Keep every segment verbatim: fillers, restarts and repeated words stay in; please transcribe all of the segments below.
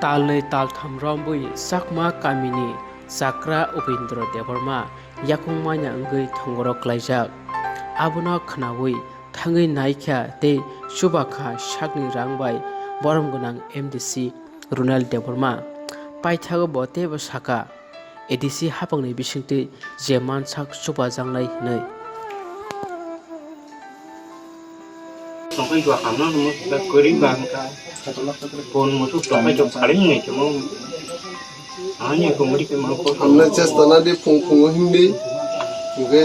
Talnwi taltham rombwi Chakma kamini chakra Upendra Debbarma yakung manya wngwi thongoro klaijak. Abono khnaui thangwi naikha tei chubakha sakni rang bai borom gwnang M D C Runal Debbarma. Paithago bo teibo sakha, A D C hapangni bisingtwi je mansak chubajaknai hwnwi. Tongkhai dua hamno hwnwi sika kwrwi ba wngkha. Kon musu tongkhai dua pharing nai tongmo. Ani komori ke mangko. Hamna chesta na di phung phungo himdi. Hingke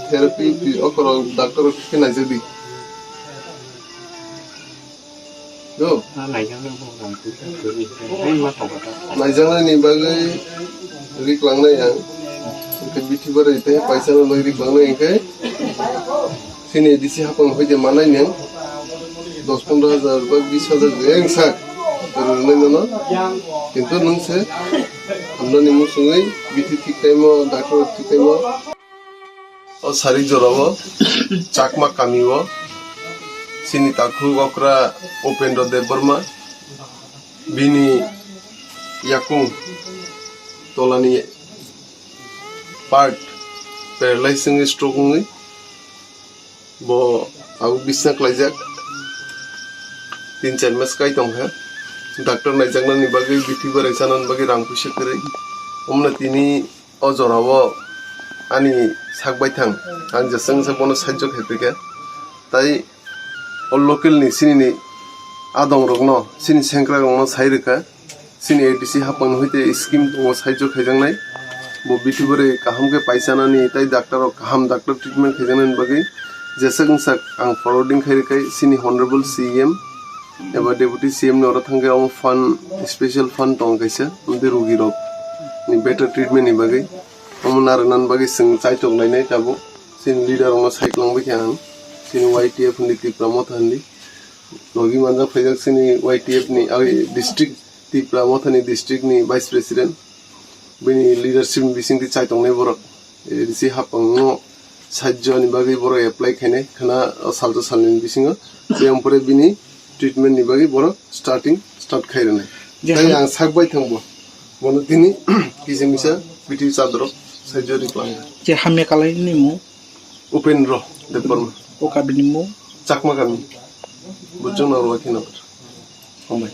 therapy pi okorok doctor khe naijak di. Do. Ah, naijaknai bo rang twi twi twi. Hai ma thok ta. Naijaknai ni bagwi rik langnai ang. Hingke bithi barai tei paisa no rik langnai hingke. Sini A D C hapang hoi de manai neng. Dos pondro hajar ba bis hajar de eng sak. Rwnai nono. Kintu nung se. Hamnani musungwi bithi thik kaimo, doctor thik kaimo. O sari jorao Chakma kamio chini takhuk okra Upendra Debbarma bini yakung tolani part paralyze wngwi stroke wngwi bo tabuk bisna klaijak tin char mas kai tongkha. Doctor naijaknani bagwi bithi barai chanani bagwi rang puisa kwrwi. Omno tini O jorao ani sak baithang ang jeswk wngsa bono sahajyo khaiphaikha. Tai o local ni chini ni adong rokno, chini sengkrak rokno sai rwkha. Chini A D C hapang ni hoite scheme tongo sahajyo khaijaknai. Bo bithi bwrwi kaham khe paisa nani tai doctor rok kaham doctor treatment khaijaknai ni bagwi jeswk wngsa ang forwarding khai rwkha chini honorable C E M eba deputy C M ni oro thangkhe omo fund, special fund tongo kaisa, amtwi rugi rok ni better treatment ni bagwi. Omo narwknani bagwi chwng chaitok nainai tabuk. Chini leader rokno sai kwlangbaikha ang. Chini Y T F ni Tipra Motha ni logi manjak phaijak chini Y T F ni, ah, district, Tipra Motha ni district ni vice president. Bini leadership ni bisingtwi chaitok nai borok. A D C hapang no sahajyo ni bagwi borok apply khainai khna o salsa salni bisingo. Tei ampore bini treatment ni bagwi borok starting start khai rwnai. Je tei ham- ang sak bai thang bo. Bono tini kisa misa bithi chadrok sahajyo ri kwlangkha. Je hamya kalai ni mung? Upendra Debbarma. O kabini mung? Chakma kami. Bujung na ruwa khe na. Hambai.